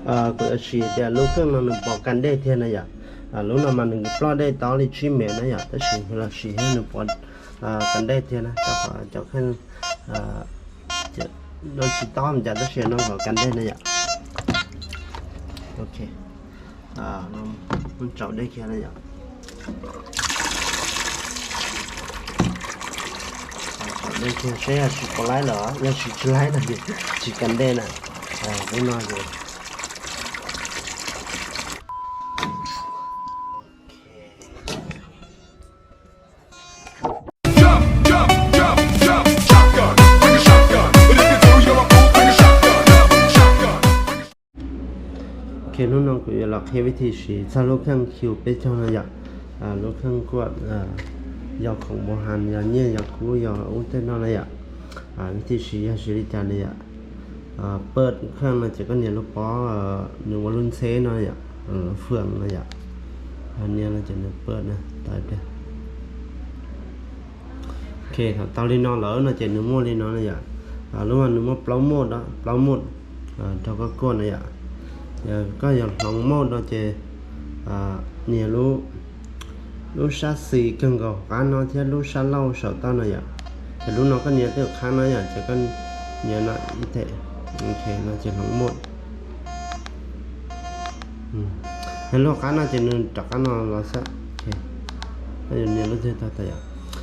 Kuv yuav sim tias lub kheej no nws pov kas dej tiag na yom. Lub no mas nws ploj dej tau li tsib mev na yom, tab sis los sim thiab nws pov kas dej tiag na, rau qhov cov kheej no tsis tob mus cas tab sis no pov kas dej na yom. Ok, tsaus dej kiag na yom. Tsaus dej kiag seb yog tsis pov laib los yog tsis tsis laib no ces tsis kas dej na. Lub no ces Ok, hnub no kuv yuav los qhia vib thi siv txog lub kheej Q peb caug no yom. Lub kheej kuaj yog khoom npau has, yog nyiaj yog kub yog ub tej no na yom. Vib thi siv yog siv li cas na yom. Paj kheej no ces koj nias lub pob nws ua lub ntxheb no yom, lub fwm no yom. Nias no ces nws paj na, tau pliag. Ok, thaum tau li no lawm no ces nws muaj li no na yom. Lub no nws muaj plaub moj, plaub moj rau koj kuaj na yom. Koj yog hloov moj no ces nias lub, lub sab xis kawg nkaus qab no thiab lub sab laug saum toj no yom. Ces lub no koj nias tej qab no yom, ces koj nias no ib teg, ok no ces hloov moj. Lub qab no ces nws rov qab no los xwb. Koj yuav nias lub twg tau tas yom.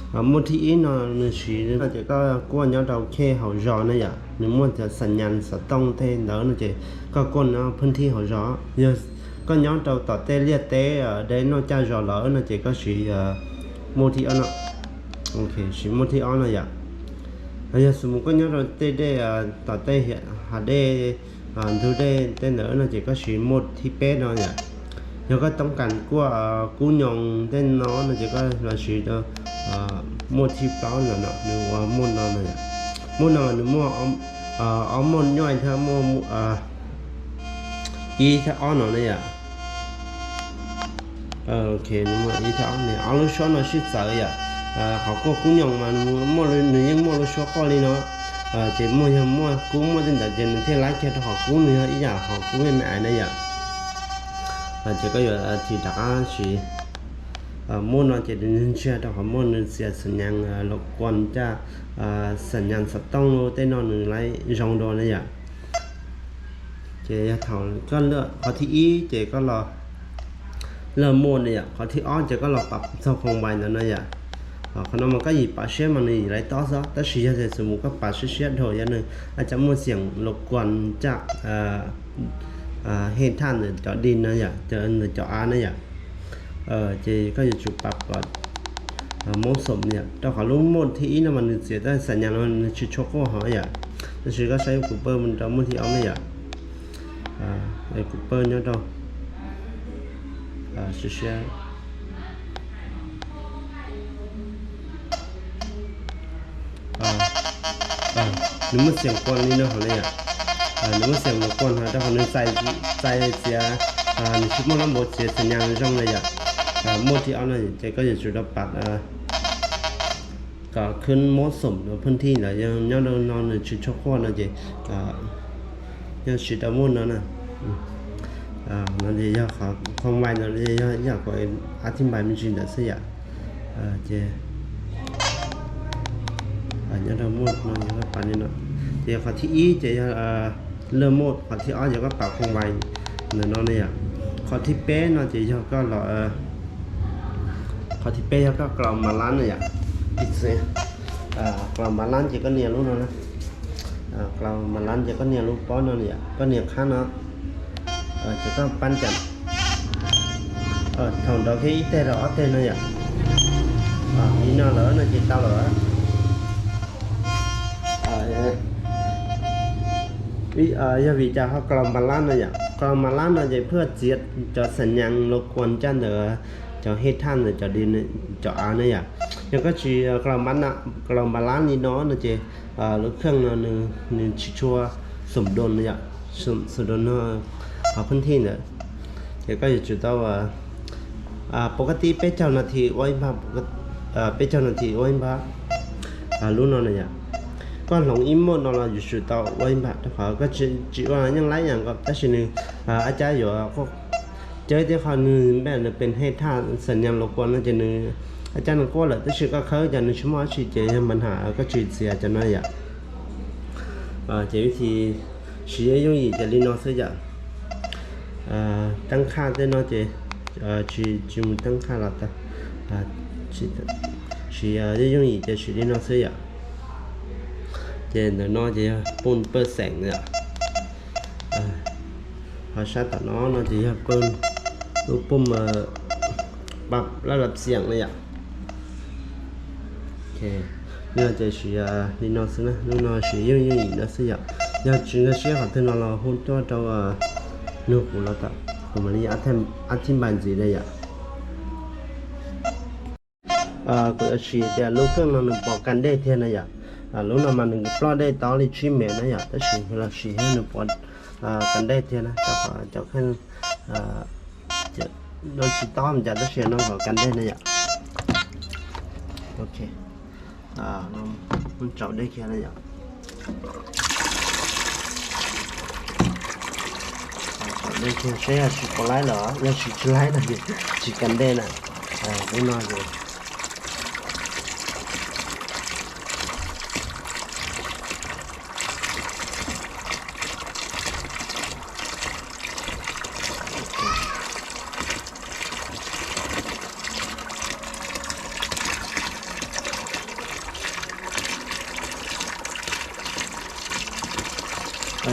Moj thib ib no nws siv no ces koj kuaj nyob rau khej hauv zos na yom, nws muaj cov xam nyas xov tooj tej ntawd no ces koj kuaj nyob phwj thij hauv zos. Yog koj nyob rau tom tej liaj teb deb noj caj zos lawm no ces koj siv moj thib ob no. Ok, siv moj thib ob no yom. Yog xws mus koj nyob rau tej dej tom tej hav dej, ntug dej tej ntawd no ces koj siv moj thib peb no yom. Yog koj toob kas kuaj kub nyoos tej no no ces koj los siv moj thib plaub no, nws ua moj no no yom. Moj no mas nws muaj ob moj nyuaj thiab muaj ib thiab ob no na yom. Ok, nws muaj ib thiab ob, nws ob lub suab no sib txawv yom. Qhov kuaj kub nyoos mas nws yeej muaj lub suab quaj li no, ces muaj, yog muaj kub muaj tej ntawd ces nws thiaj laib kiag rau qhov kub, nws yog ib yam qhov kub me me ais na yom. Ces koj yuav thim rov qab siv moj no ces nws ntsiag rau qhov moj nws txiav xam nyas los kuas caj, xam nyas xov tooj tej no nws laib zoo dua na yom. Ces yog thaum koj qhov thib ib ces koj los laj moj na yom, qhov thib ob ces koj los pab txog khoom vais ntawd no yom. Qhov no mas koj yim pab siab mas nws yim laib tob xwb, tab sis yog tias xws mus koj pab siab siab dhau yog nws a cas muaj xiam los kuas caj hej thaj ntawm cov dis no yom, ntawm cov av na yom. Ces koj yuav tsum pab kom mob xom yom, rau qhov lub moj thib ib no mas nws txiav tej xam nyas no nws tsis tshua quaj hov yom. Tab sis koj saib kuv pab mus rau moj thib ob na yom. Kuv pab nyob rau siab siab. Nws muaj xiam kuas li no hov na yom. Nws muaj xiam los kuas hov rau qhov nws txais txiav, nws tsis muaj lab npau txiav xam nyas zoo na yom. Moj thib ob no ces koj yuav tsum rau pab kom khwb mob xom rau phwj thij ntawd, yog nyob rau no nws tsis tshua quaj no ces yog siv rau moj no na. No ces yog qhov khoom vais no yog ib yam kuv ab thib npais me ntsis ntawd xwb yom. Ces nyob rau moj no yog koj pab li no, ces qhov thib ib ces yog laj moj, qhov thib ob yog koj pab khoom vais ntawm no na yom. Qhov thib peb no ces yog koj los, qhov thib peb yog koj klaus mas lab na yom. Klaus mas lab ces koj nias lub no na. Klaus mas lab ces koj nias lub pob no na yom, koj nias qhab no. Ces koj pab cas thaum nrov kiag ib teg rau ob teg no yom. Li no lawm no ces tau lawm. Yog vim cas ho klaus mas lab no yom, klaus mas lab no ces pab txiav cov xam nyas los kuas caj ntawm cov hej thaj ntawm cov dis, cov av na yom. Yog koj tsis klaus mas lab li no no ces lub kheej no nws tsis tshua xom doos no yom, xom doos no qhov phwj thij ntawd. Ces koj yuav tsum tau pov kas tij peb caug nas this ua ib npab, peb caug nas this ua ib npab lub no na yom. koj hloov ib muaj no los yuav tsum tau ua ib npam rau qhov koj tsis ua yeej laib yam nkaus, tab sis nws, ab cab yuav, ces tej qhov nws npe nws pes hej thaj xam nyas los kua no ces nws, ab cab nws quaj lawm tab sis koj khawb ces nws tsis muaj dab tsi ces yog mas ham koj tsis txiav cov no yom. Ces vib thi siv yooj yim ces li no xwb yom. Teeb qhaj tej no ces tsis mus teeb qhaj los tau, siv yooj yim ces siv li no xwb yom. Ces ntawm no ces yog pum pawj xeem yom. Ho sab tom no no ces yog pum, lub pum pab laj lab xiam no yom. Li no ces siv li no xwb na, lub no siv yooj yooj yim no xwb yom. Yog tsis nkag siab qhov twg no los hu tuaj rau nug kuv los tau, kuv mam li ab thib npas ntxiv na yom. Kuv yuav siv tias lub kheej no nws pov kas dej tiag na yom. Lub no mas nws ploj dej tau li tsib mev na yom, tab sis los siv thiab nws pov kas dej tiag na, rau qhov cov kheej no tsis tob mus cas tab sis no pov kas dej na yom. Ok, mus tsaus dej kiag na yom. Tsaus dej kiag seb yog siv pov laib los, yog siv tsis laib no ces tsis kas dej na. Lub no ces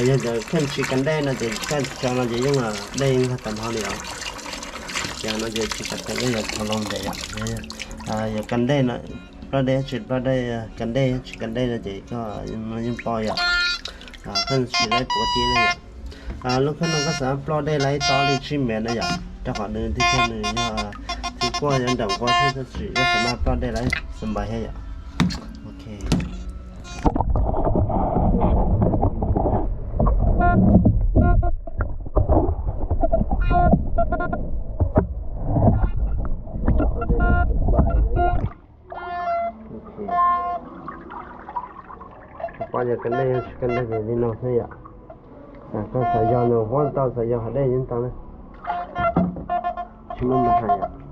Yog cov kheej tsis kas dej no ces koj tso no ces yeej dej yeej tag tag nrho li os. Ces no ces tsis kam tseem, koj yuav thau loo ntev yom. Yog kas dej no, ploj dej tsis ploj dej, kas dej tsis kas dej no ces koj yeej paub yom. Kheej tsis laib puav tib ne yom. Lub kheej no koj xav ploj dej laib tob li tsib mev na yom, rau qhov nws tib tug nws yog tib kuaj yog nram nquab thiab tab sis koj xav mas ploj dej laib xav npais thiab yom. Ok. Pom yog kas dej tsis kas dej ces li no xwb yom. Koj xav yog nws huab tau, xav yog hais dej yeej tau na. Tsis muaj npais hais yom.